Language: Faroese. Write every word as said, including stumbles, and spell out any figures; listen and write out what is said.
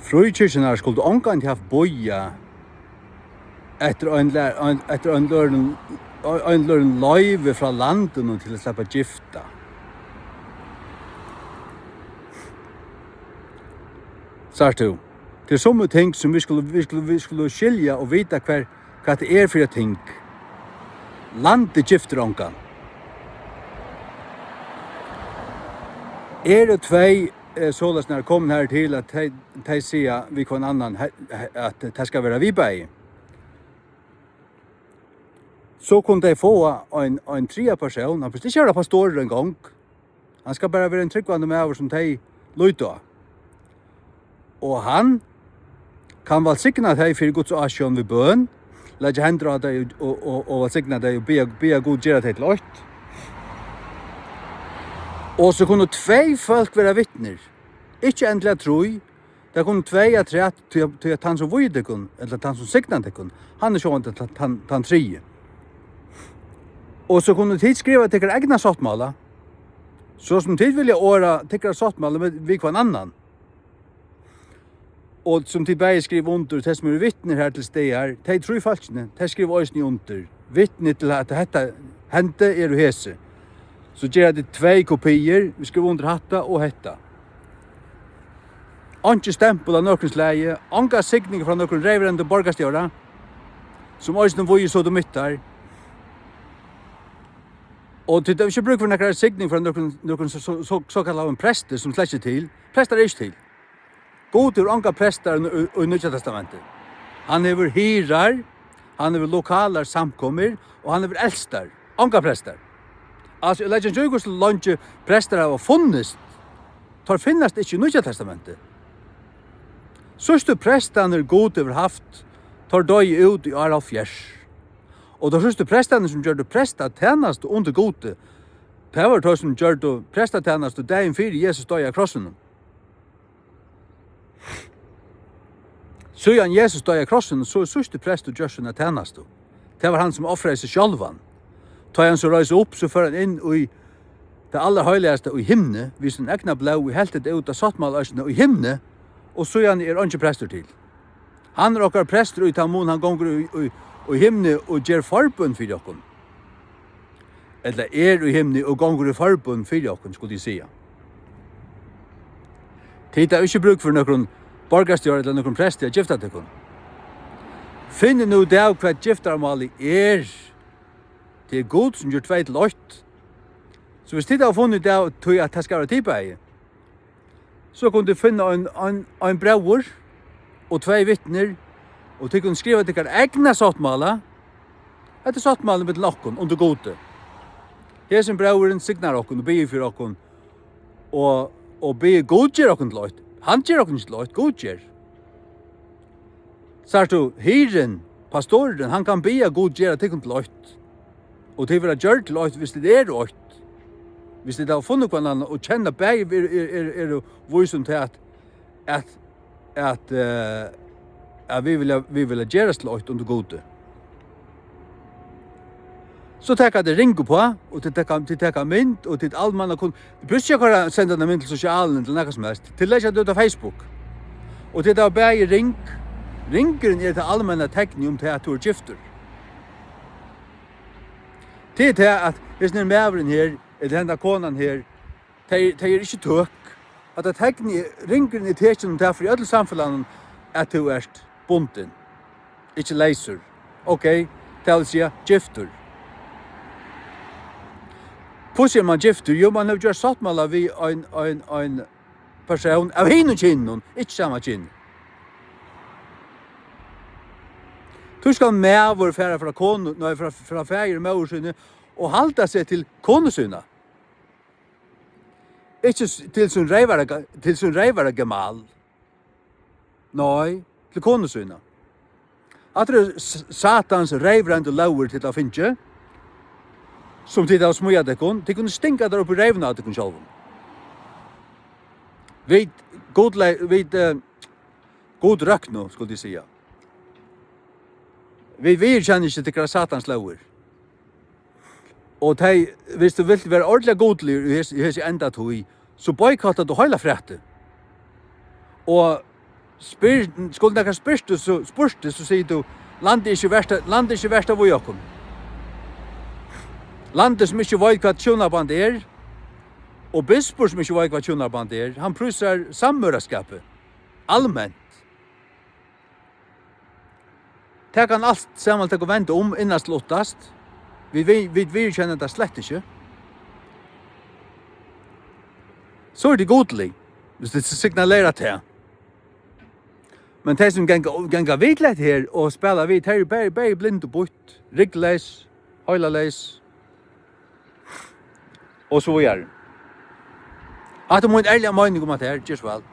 Fríkirkjurnar skuldu ongantíð havt bíðað eftir ein lær-, ein, eftir ein lørin, ein lørin loyvi frá landinum til at sleppa at gifta. Sært tú? Tað er summi ting, sum vit skulu, vit skulu, vit skulu skilja og vita, hvar, hvat tað er fyri eitt ting. Landið giftir ongan. Eru tvey, eh, soleiðis nær komin her til, at tey, tey siga við hvønn annan, he-, he-, at tað skal vera við bæði, so kunnu tey fáa ein, ein triðja persón. Hann behøvist ikki at vera pastorur eingong. Hann skal bara vera ein trúgvandi maður, sum tey líta á. Og hann kann vælsigna tey fyri Guds ásjón við bøn, leggja hendur á tey og, og, og, og vælsigna tey og biðja, biðja Gud gera tey til eitt. Og so kunnu tvey fólk vera vitnir, ikki endiliga trý, tað kunnu tvey afturat, tí at, tí at tann, sum vígir tykkum, ella tann, sum signar tykkum, hann er sjálvandi tann, tann, tann triði. Og so kunnu tit skriva tykkara egna sáttmála, so sum tit vilja orða tykkara sáttmála við, við hvønn annan. Og sum tit bæði skriva undir, tey sum eru vitnir her til staðar, tey trý fólkini, tey skriva eisini undir. Vitni til at hetta hendi eru hesi. So gera tit tvey kopiir, vit skriva undir hatta og hetta. Einki stempul av nøkrum slagi, onga signing frá nøkrum reyvrandi borgarstjóra, sum eisini vígir sodomittar. Og tit hava ikki brúk fyri nakrari signing frá nøkrum, nøkrum so, so, so, sokallaðum presti, sum slett ikki er til. Prestar eru ikki til. Gud hevur ongar prestar í, í, í Nýggja Testamenti. Hann hevur hirðar, hann hevur lokalar samkomur, og hann hevur elstar. Ongar prestar. Altso, eg leggi ikki í, hvussu leingi prestar hava funnist. Teir finnast ikki í Nýggja Testamenti. Síðstu prestarnir, Gud hevur havt, teir doyðu út í ár hálvfjerðs. Og teir síðstu prestarnir, sum gjørdu prestatænastu undir Gudi, tað vóru teir, sum gjørdu prestatænastu dagin fyri Jesus doyði á krossinum. Síðan Jesus doyði á krossinum, so er síðsti prestur gjørt sína tænastu. Tað var hann, sum ofraði seg sjálvan. Tá hann so reis upp, so fór hann inn í tað allarheilagasta í himni, við sín egna blóð, og helt tað út á sáttmálaørkina í himni, og síðani er eingin prestur til. Hann er okkara prestur í tann mun, hann gongur í, í, í himni og ger forbøn fyri okkum. Ella er í himni og gongur í forbøn fyri okkum, skuldi eg siga. Tit hava ikki brúk fyri nøkrum borgarstjóra ella nøkrum presti at gifta tykkum. Finnið nú út av, hvat giftarmálið er. Tað er Gud, sum ger tvey til eitt. So viss tit hava funnið út av tí, at tað skal vera tit bæði, so kunnu tit finna ein, ein, ein bróður og tvey vitnir, og tit kunnu skriva tykkara egna sáttmála. Hetta er sáttmálin millum okkum undir Gudi. Hesin bróðurin signar okkum og biður fyri okkum, og, og biður Gud gera okkum til eitt. Hann ger okkum ikki til eitt, Gud ger. Sært tú, hirðin, pastorurin, hann kann biðja Gud gera tykkum til eitt. Og tit verða gjørd til eitt, viss tit eru eitt. Viss tit hava funnið hvønn annan og kenna bæði eru, eru, eru, eru vís um tað, at, at, at, eh, at vit vilja, vit vilja gerast til eitt undir Gudi. So taka tit ring uppá, og tit taka, tit taka mynd, og tit almenna kun-, tit brúka ikki at koyra, senda eina mynd til sosialin, til nakað sum helst. Tit leggja tað út á Facebook. Og tit hava bæði ring, ringurin er tað almenna teknið um tað, at tú ert giftur. Tað er tað, at hesin her maðurin her, ella henda konan her, tey, tey eru ikki tøk. At tað teknið, ringurin er tekin um tað fyri øllum samfelagnum, at tú ert bundin. Ikki leysur. Ok, tað vil siga giftur. Hvussu er mann giftur? Jú, mann hevur gjørt sáttmála við ein, ein, ein persón av hinum kyninum, ikki sama kyn. Tí skal maður fara frá konu, nei, frá, frá faðir og móður síni og halda seg til konu sína. Ikki s-, til sín reyvara, til sín reyvara gemal. Nei, til konu sína. Hatta eru s-, Satans reyvrendu lógir, tit hava fingið, sum tit hava smíðað tykkum. Tit kunnu stinga tær upp í reyvina á tykkum sjálvum. Vit, Gud le-, vit, eh, Gud røknu, skuldi eg siga. Vit viðurkenna ikki tykkara Satans lógir. Og tey, viss tú vilt vera ordiliga gudligur í hes-, í hesi endatíð, so boykottar tú heila frætið. Og Spyr, skuldi nakar spurt, so spurt, so sigur tú, landið er ikki vert, landið er ikki vert av í okkum. Landið, sum ikki veit, hvat hjúnaband er, og bispur, sum ikki veit, hvat hjúnaband er, hann prísar samveraskapið alment. Tað kann alt saman taka vend um innast luttast. Vit, vit, vit viðurkenna tað slett ikki. So er tað gudlig, hvis tað signalerar tað. Men tey, sum ganga, ganga við til hetta her og spæla við, tey eru bæði, bæði blind og býtt, ryggleys, heilaleys, og so víðari. Hatta er mín ærliga meining um hatta her, ger so væl.